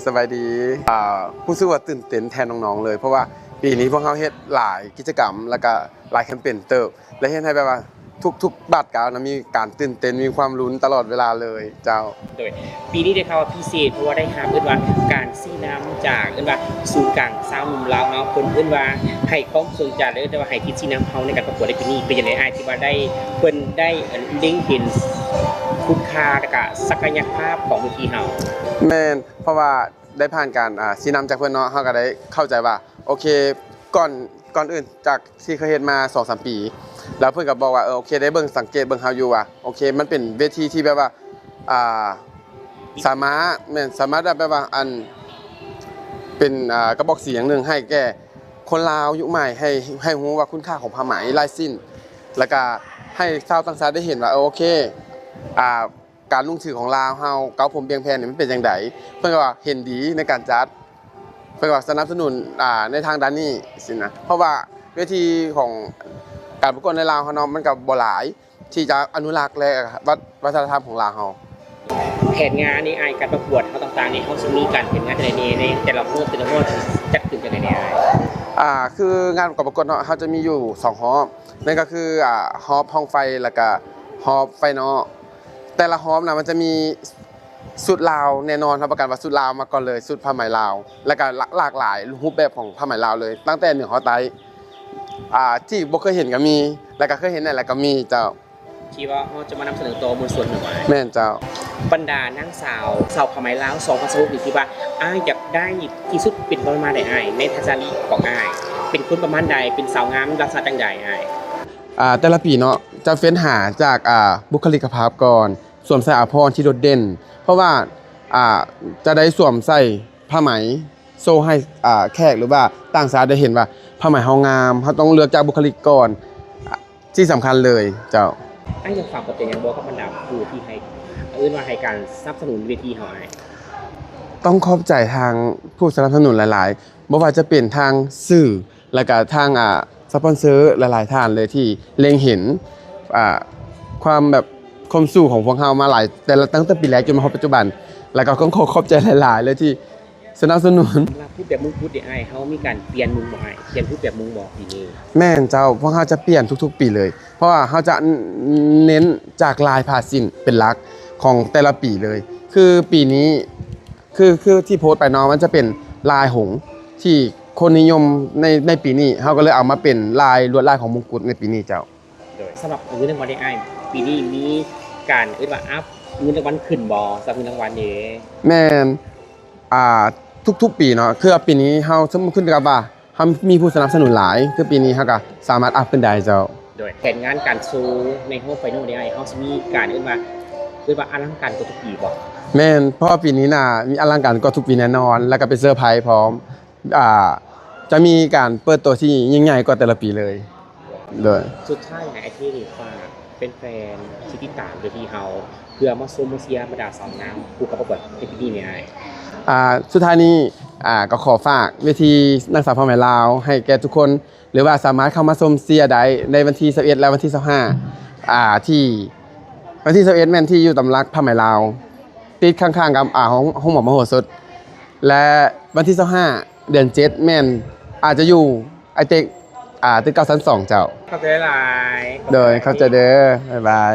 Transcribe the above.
ສະບາຍດີ. ອ່າ ຮູ້ສຶກວ່າຕື່ນເຕັ້ນແທນນ້ອງໆເລີຍ ເພາະວ່າປີນີ້ພວກເຮົາເຮັດຫຼາຍກິດຈະກຳ ແລ້ວກະຫຼາຍແຄມເປນເຕີບ ແລະ ເຮັດໃຫ້ແບບວ່າທຸກໆບາດກ້າວນະ ມີການຕື່ນເຕັ້ນ ມີຄວາມລຸ້ນຕະຫຼອດເວລາເລີຍເຈົ້າ. ໂດຍ ປີນີ້ໄດ້ຂ່າວວ່າພິເສດ ເພາະວ່າໄດ້ຮັບ ເອີ້ນວ່າການຊີ້ນຳຈາກ ເອີ້ນວ່າສູນກາງຊາວໜຸ່ມລາວເຮົາ ເພິ່ນເອີ້ນວ່າໃຫ້ຄວາມສົນໃຈ ແລະ ເອີ້ນວ່າໃຫ້ທິດຊີ້ນຳເຮົາໃນການປະກວດໃນປີນີ້. ເປັນຈັ່ງໃດອ້າຍ ທີ່ວ່າໄດ້ ເພິ່ນໄດ້ ເອີ່ ເລັງເຫັນຄຸນຄ່າ ແລະ ກະສັກກະຍະພາບຂອງເວທີເຮົາ? ແມ່ນ ເພາະວ່າ ໄດ້ຜ່ານການ ອ່າ ຊີ້ນຳຈາກເພິ່ນເນາະ ເຮົາກໍໄດ້ເຂົ້າໃຈວ່າ ໂອເຄ ກ່ອນ ກ່ອນອື່ນຈາກທີ່ເຄີຍເຮັດມາສອງສາມປີ ແລ້ວເພິ່ນກໍບອກວ່າ ເອີ ໂອເຄ ໄດ້ເບິ່ງສັງເກດເບິ່ງເຮົາຢູ່ວ່າ ໂອເຄ ມັນເປັນເວທີທີ່ແບບວ່າ ອ່າ ສາມາດ ແມ່ນ ສາມາດແບບວ່າ ອັນ ເປັນ ອ່າ ກະບອກສຽງໜຶ່ງໃຫ້ແກ່ຄົນລາວຍຸກໃໝ່ ໃຫ້ ໃຫ້ຮູ້ວ່າຄຸນຄ່າຂອງຜ້າໄໝລາຍສິ້ນ ແລ້ວກະໃຫ້ຊາວຕ່າງຊາດໄດ້ເຫັນວ່າ ເອີ ໂອເຄ ອ່າ ການລຸ້ງຖືຂອງລາວເຮົາ ເກົ້າພົມພຽງແຜ່ນນີ້ ມັນເປັນຈັ່ງໃດ? ເພິ່ນກໍວ່າເຫັນດີໃນການຈັດ ເພິ່ນກໍສະໜັບສະໜູນ ອ່າ ໃນທາງດ້ານນີ້ຊີ້ນະ ເພາະວ່າເວທີຂອງການປະກວດໃນລາວເຮົາເນາະ ມັນກໍບໍ່ຫຼາຍທີ່ຈະອະນຸລັກ ແລະ ວັດ ວັດທະນະທຳຂອງລາວເຮົາ. ແຜນງານນີ້ອ້າຍ ການປະກວດເຮົາຕ່າງໆນີ້ ເຮົາຊິມີການແຜນງານຈັ່ງໃດແດ່ ໃນແຕ່ລະຮອບແຕ່ລະຮອບ ຈັດຂຶ້ນຈັ່ງໃດແດ່ອ້າຍ? ອ່າ ຄືງານການປະກວດເນາະ ເຮົາຈະມີຢູ່ສອງຮອບ ນັ້ນກໍຄື ອ່າ ຮອບຮອງໄຟ ແລ້ວກະຮອບໄຟນອລ. ແຕ່ລະຮອບນະ ມັນຈະມີຊຸດລາວແນ່ນອນ ຮັບປະກັນວ່າຊຸດລາວມາກ່ອນເລີຍ ຊຸດຜ້າໄໝລາວ ແລ້ວກະຫຼາກ ຫຼາກຫຼາຍຮູບແບບຂອງຜ້າໄໝລາວເລີຍ ຕັ້ງແຕ່ເໜືອຮອດໃຕ້ ອ່າ ທີ່ບໍ່ເຄີຍເຫັນກໍມີ ແລ້ວກະເຄີຍເຫັນແນ່ແຫຼະກໍມີເຈົ້າ. ທີ່ວ່າເຮົາຈະມານຳສະເໜີຕໍ່ມວນຊົນແມ່ນບໍ່ອ້າຍ? ແມ່ນເຈົ້າ. ບັນດານາງສາວ ຊາວຜ້າໄໝລາວ ສອງພັນຊາວຫົກນີ້ ທີ່ວ່າອ້າຍຢາກໄດ້ທີ່ສຸດເປັນປະມານໃດອ້າຍ? ໃນທັດສະນະຂອງອ້າຍ ເປັນຄົນປະມານໃດ? ເປັນສາວງາມລັກສະນະຈັ່ງໃດອ້າຍ? ອ່າ ແຕ່ລະປີເນາະ ຈະເຟ້ນຫາຈາກ ອ່າ ບຸກຄະລິກກະພາບກ່ອນ ສວມໃສ່ອາພອນທີ່ໂດດເດັ່ນ ເພາະວ່າ ອ່າ ຈະໄດ້ສວມໃສ່ຜ້າໄໝໂຊໃຫ້ ອ່າ ແຂກ ຫຼືວ່າຕ່າງຊາດໄດ້ເຫັນວ່າຜ້າໄໝເຮົາງາມ ເຮົາຕ້ອງເລືອກຈາກບຸກຄະລິກກ່ອນ ອ່າ ທີ່ສຳຄັນເລີຍເຈົ້າ. ອ້າຍຢາກຝາກຂອບໃຈຫຍັງບໍ່ກັບບັນດາຜູ້ທີ່ໃຫ້ ເອີ້ນວ່າໃຫ້ການສະໜັບສະໜູນເວທີເຮົາອ້າຍ? ຕ້ອງຂອບໃຈທາງຜູ້ສະໜັບສະໜູນຫຼາຍໆ ບໍ່ວ່າຈະເປັນທາງສື່ ແລ້ວກະທາງ ອ່າ ສະປອນເຊີຫຼາຍໆທ່ານເລີຍທີ່ເລັງເຫັນ ອ່າ ຄວາມແບບຄວາມສູ້ຂອງພວກເຮົາມາຫຼາຍ ແຕ່ລະ ຕັ້ງແຕ່ປີແລກຈົນມາຮອດປັດຈຸບັນ ແລ້ວກໍຕ້ອງຂໍຂອບໃຈຫຼາຍໆເລີຍທີ່ສະໜັບສະໜູນ. ສຳລັບຮູບແບບມຸງກຸດເດອ້າຍ ເຮົາມີການປ່ຽນມຸງບໍ່ອ້າຍ? ປ່ຽນຮູບແບບມຸງບໍ່ປີນີ້? ແມ່ນເຈົ້າ ພວກເຮົາຈະປ່ຽນທຸກໆປີເລີຍ ເພາະວ່າເຮົາຈະເນັ້ນຈາກລາຍຜ້າສິ້ນເປັນຫຼັກຂອງແຕ່ລະປີເລີຍ ຄືປີນີ້ ຄື ຄືທີ່ໂພສໄປເນາະ ມັນຈະເປັນລາຍຫົງທີ່ຄົນນິຍົມໃນ ໃນປີນີ້ ເຮົາກໍເລີຍເອົາມາເປັນລາຍລວດລາຍຂອງມຸງກຸດໃນປີນີ້ເຈົ້າ. ໂດຍ ສຳລັບເງິນລາງວັນເດອ້າຍ ປີນີ້ມີການ ເອີ້ນວ່າ ອັບເງິນລາງວັນຂຶ້ນບໍ່? ສຳລັບເງິນລາງວັນເດ? ແມ່ນ ອ່າ ທຸກໆປີເນາະ ຄືວ່າປີນີ້ເຮົາສົມມຸດຂຶ້ນກັບວ່າ ເຮົາມີຜູ້ສະໜັບສະໜູນຫຼາຍ ຄືປີນີ້ເຮົາກໍສາມາດອັບຂຶ້ນໄດ້ເຈົ້າ. ໂດຍ ແຜນງານການໂຊໃນຮອບໄຟນອລເດອ້າຍ ເຮົາຊິມີການ ເອີ້ນວ່າ ເອີ້ນວ່າອະລັງການກວ່າທຸກປີບໍ່? ແມ່ນ ເພາະວ່າປີນີ້ນະ ມີອະລັງການກວ່າທຸກປີແນ່ນອນ ແລ້ວກໍເປັນເຊີໄພຣສ໌ພ້ອມ ອ່າ ຈະມີການເປີດໂຕທີ່ຍິ່ງໃຫຍ່ກວ່າແຕ່ລະປີເລີຍ. ໂດຍ ສຸດທ້າຍໃຫ້ອ້າຍເທນີ້ຝາກແຟນໆທີ່ຕິດຕາມເວທີເຮົາ ເພື່ອມາຊົມມາເຊຍບັນດາສາວງາມຜູ້ເຂົ້າປະກວດໃນປີນີ້ແດ່ອ້າຍ. ອ່າ ສຸດທ້າຍນີ້ ອ່າ ກໍຂໍຝາກເວທີນາງສາວຜ້າໄໝລາວໃຫ້ແກ່ທຸກຄົນ ຫຼືວ່າສາມາດເຂົ້າມາຊົມເຊຍໄດ້ໃນວັນທີຊາວເອັດ ແລະ ວັນທີຊາວຫ້າ ອ່າ ທີ່ ວັນທີຊາວເອັດແມ່ນທີ່ຢູ່ຕຳໜັກຜ້າໄໝລາວ ຕິດຂ້າງໆກັບ ອ່າ ໂຮງ ໂຮງໝໍມະໂຫສົດ ແລະ ວັນທີຊາວຫ້າ ເດືອນເຈັດ ແມ່ນອາດຈະຢູ່ໄອເຕັກ ອ່າ ຕຶກເກົ້າຊັ້ນສອງເຈົ້າ. ຂອບໃຈຫຼາຍ. ໂດຍ ຂອບໃຈເດີ ບາຍບາຍ.